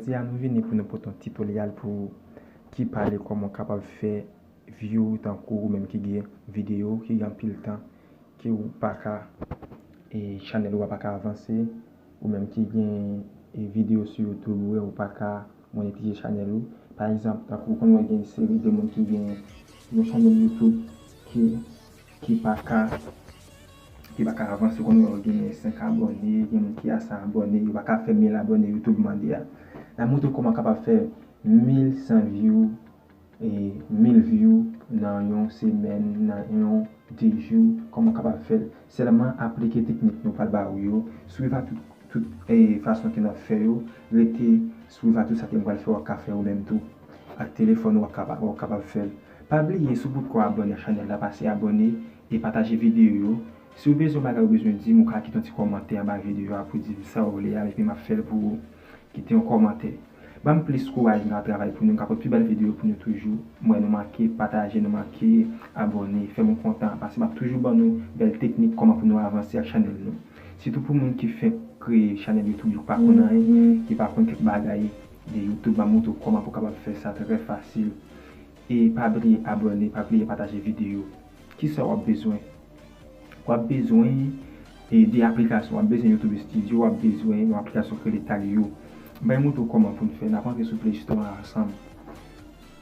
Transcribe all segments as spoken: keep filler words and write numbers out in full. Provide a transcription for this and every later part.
Jodi a nou vini pou nou pote yon titoryal pou ki pale kòman w kapab fè view tankou ou menm ki gen videyo ki gen anpil tan ke w pa ka, e, chanèl ou a pa ka avanse, ou menm ki gen, e, videyo sou YouTube ou, ou pa ka monetize chanèl ou. Pa egzanp, tankou ou konn wè gen seri de moun ki gen yon chanèl YouTube ki, ki pa ka, ki pa ka avanse, ou konn wè yo gen senk abòne, gen moun ki a san abòne, yo pa ka fè mil abòne YouTube mande a. N ap montre w kòman w kapab fè mil san view, e, mil view nan yon semèn, nan yon de jou, kòman w kapab fè l. Sèlman aplike teknik nou pral ba ou yo, swiv a tout, tout, e, fason ke n ap fè yo, rete swiv a tout sa ke m pral fè, w ap ka fè ou menm tou. Ak telefòn ou, w ap kapa-, w ap kapab fè l. Pa bliye, si w potko abòne ak chanèl la, pase abòne e pataje videyo yo. Si w bezwen bagay ou bezwen di m, ou ka kite yon ti kòmantè anba videyo a pou di m sa w vle a, epi m ap fè l pou ou. Kite yon kòmantè. Ban m plis kouraj nan travay pou nou, nou ka pote pi bèl videyo pou nou toujou. M wè nou manke pataje, nou manke abòne, fè m kontan, paske m ap toujou ban nou bèl teknik kòman pou nou avanse ak chanèl nou. Sitou pou moun ki fenk kreye chanèl YouTube, yo pa konn anyen, ki pa konn kèk bagay de YouTube, m ap montre w kòman pou w kapab fè sa trè fasil. E pa bliye abòne, pa bliye pataje videyo. Kisa w ap bezwen? W ap bezwen, e, de aplikasyon. W ap bezwen YouTube Studio, w ap bezwen yon aplikasyon ki rele Tagio. M pral montre w kòman pou n fè. N ap antre sou Play Store ansanm.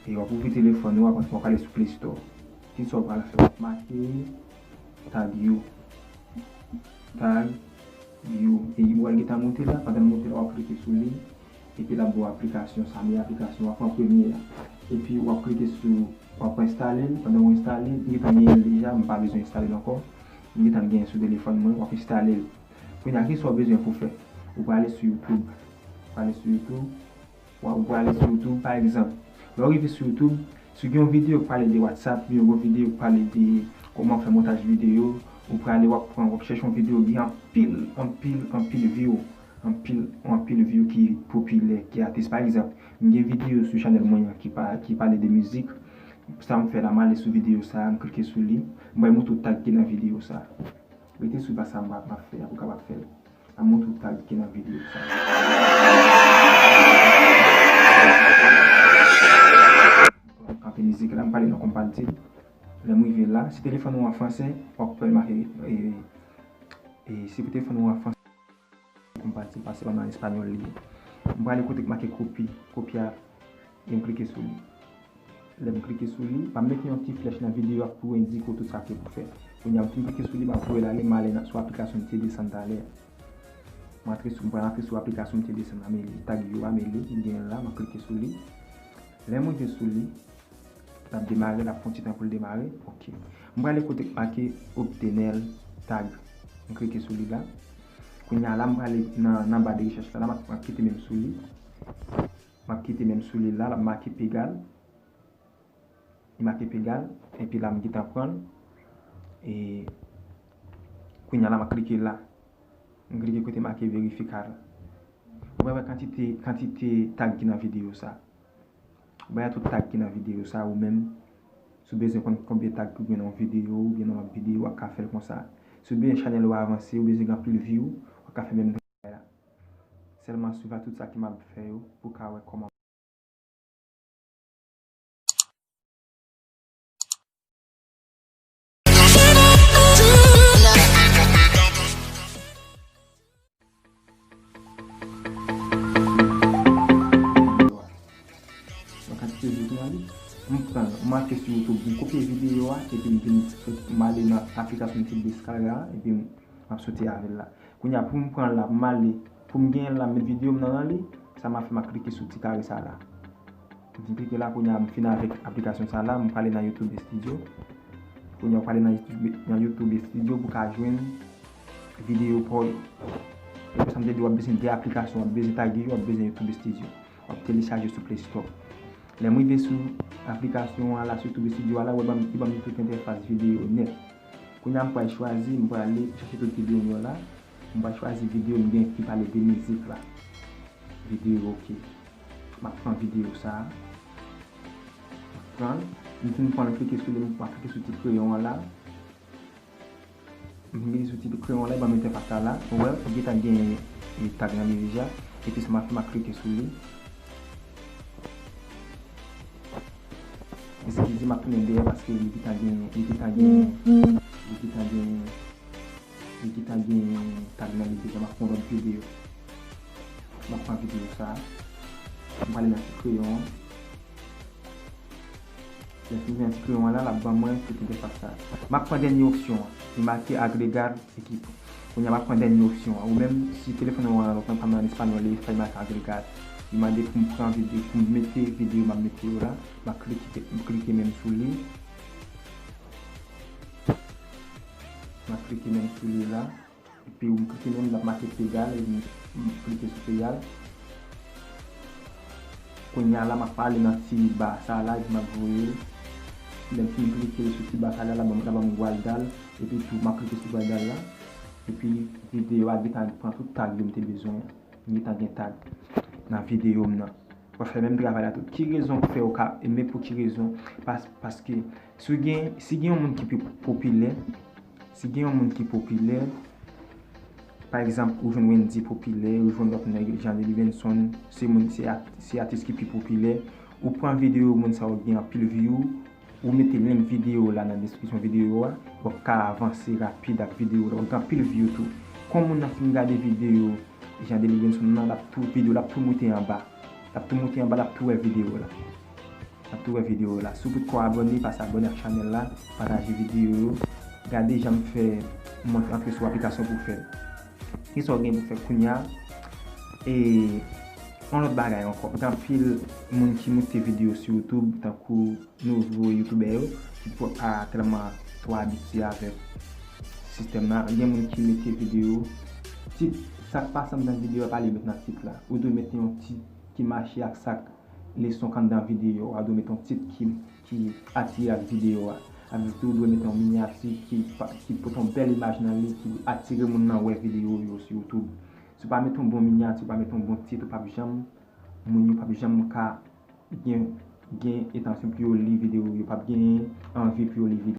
E w ap ouvri telefòn ou, w ap, w ap ale sou Play Store. Kisa w pral fè? W ap make Tagio. Tagio. E ou pral gentan monte la, pandan l monte la, w ap klike sou li. Epi l ap ba w aplikasyon sa, men aplikasyon w ap pran premye a. Epi w ap klike sou, w ap enstale l, pandan w enstale l, m gentan genyen l deja, m pa bezwen enstale l ankò. M gentan genyen sou telefòn mwen, w ap enstale l. Kounye a, kisa w bezwen pou fè? Ou prale sou YouTube. Ou prale sou YouTube. Ou prale sou YouTube, pa egzanp. Lè w rive sou YouTube, si w gen yon videyo k pale de WhatsApp, oubyen yon videyo k pale de kòman fè montaj videyo, ou prale, w ap pran, w ap chèche yon videyo ki gen anpil, anpil, anpil view. Anpil, anpil view ki popilè, ki atis. Pa egzanp, m gen videyo sou chanèl mwen an ki pa, ki pale de mizik. Sa m fè la, m ale sou videyo sa a, m klike sou li. M pral montre w tag ki nan videyo sa a. Rete sou pa sa m ap, m ap fè a pou w kapab fè l. M ap montre w tag ki nan videyo sa a. Kanpe mizik la, m pale nan konpatil. Lè m rive la, si telefòn ou an fransè, w ap wè make, e, e, si telefòn ou an fransè, konpatil, paske pa nan espanyòl li ye. M prale kote k make kopi, kopi a, e m klike sou li. Lè m klike sou li, m ap mete yon ti flèch nan videyo a pou endike w tout sa ke pou fè. Kounye a, m fin klike sou li, m ap voye l ale, m ale nan, sou aplikasyon m te desann talè a. M antre sou, m pral antre sou aplikasyon m te desann Amelie, Tagio Amelie, m gen l la, m ap klike sou li. Lè m rive sou li, l ap demare, l ap pran ti tan pou l demare. Ok. M prale kote k make obtener tag. M klike sou li la. Kounye a la, m prale nan, nan ba de rechèch la, la, m ap, m ap kite menm sou li. M ap kite menm sou li la, l ap make pegal. Li make pegal, epi la, m gentan pran l. E kounye a la, m ap klike la. M klike kote make verifikar. Ou pral wè kantite, kantite tag ki nan videyo sa. Ou bay tout tag ki nan videyo sa ou menm. Si w bezwen konn konbyen tag ki gen nan yon videyo oubyen nan lòt videyo, w ap ka fè l konsa. Si w bezwen chanèl ou avanse, ou bezwen gen anpil view, w ap ka fè menm travay la. Sèlman swiv a tout sa ke m ap fè yo pou w ka wè kòman. Yon kantite view ki nan li. M pran l, m antre sou YouTube, m kopye videyo a, epi m vin, m ale nan aplikasyon YouTube Descarga a, epi m ap soti avè l la. Kounye a, pou m pran l la, pou m ale, pou m genyen l la, m met videyo m nan, nan li, sa m ap fè, m ap klike sou ti kare sa la. M fin klike la, kounye a, m fin avèk aplikasyon sa la, m prale nan YouTube Studio. Kounye a, w prale nan YouTube, nan YouTube Studio pou w ka jwenn videyo pa w yo. E pou sa m te di, w ap bezwen de aplikasyon, w ap bezwen Tagio, w ap bezwen YouTube Studio. W ap telechaje sou Play Store. Lè m rive sou aplikasyon an la, sou YouTube Studio a la, w wè ban m, li ban m tout entèfas videyo nèt. Kounye a, m pral chwazi, m pral ale chèche tout videyo m yo la. M pral chwazi videyo m gen ki pale de mizik la. Videyo, ok. M ap pran videyo sa a. M ap pran l. M fin pran l, klike sou li, m ap klike sou ti kreyon an la. M vin sou ti kreyon la, ban m entèfas la la. Ou wè, ou gentan gen, e, tag nan li deja. Epi sa m ap fè, m ap klike sou li. M ap tounen dèyè paske li gentan gen, li gentan gen, li gentan gen, li gentan gen tag nan li deja. M ap pran lòt videyo. M ap pran videyo sa. M prale nan ti kreyon an. Lè m fin pran ti kreyon an la, l ap ban mwen tout entèfas sa. M ap pran dènye opsyon an. Li make agregar equipo. Kounye a m ap pran dènye opsyon an. Ou menm, si telefòn ou an, ou konn pa nan espanyòl, li fè make agregar. Li mande pou m pran videyo, pou m mete videyo m ap mete yo la. M ap klike, m klike menm sou li. M ap klike menm sou li la. Epi m klike menm, l ap make pegal, epi m klike sou pegal. Kounye a la, m ap ale nan ti ba sa la, epi m ap voye l. Lè m fin klike sou ti ba sa la, l ap ban m, l ap ban m guardar, epi tou, m ap klike sou guardar la. Epi videyo a gentan pran tout tag yo m te bezwen an. M gentan gen tag nan videyo m nan. W ap fè menm travay la tou. Ki rezon k fè w ka, men pou ki rezon? Pas, paske si w gen, si gen yon moun ki pi popilè, si gen yon moun ki popilè, pa egzanp, ou jwenn Wendy popilè, ou jwenn lòt nèg, Jean Delivenson, se moun, se at-, se atis ki pi popilè, ou pran videyo moun sa yo gen anpil view, ou mete link videyo la nan deskripsyon videyo a, w ap ka avanse rapid ak videyo la, w ap gen anpil view tou. Kon moun nan fin gade videyo Jean Delivenson nan, l ap tou, videyo l ap tou moute anba. L ap tou moute anba, l ap tou wè videyo la. L ap tou wè videyo la. Si w potko abòne, pase abòne ak chanèl la, pataje videyo yo. Gade jan m fè mwen antre sou aplikasyon pou fè l. Kisa w gen pou fè kounye a? E yon lòt bagay ankò. Gen anpil moun ki moute videyo sou YouTube, tankou nouvo youtubè yo ki pa tèlman twò abitye avèk sistèm nan. Gen moun ki mete videyo, tit, sa k pase anndan videyo a, pa li met nan tit la. Ou dwe mete yon tit ki mache ak sa k, leson k anndan videyo a. Ou dwe mete yon tit ki, ki atire ak videyo a. Avèk tou, ou dwe mete yon minyati ki, ki pote yon bèl imaj nan li, ki atire moun nan wè videyo yo sou YouTube. Si w pa mete yon bon minyati, ou pa mete yon bon tit, ou p ap janm, moun yo p ap janm ka gen, gen entansyon pou yo li videyo, yo p ap gen anvi pou yo li videyo.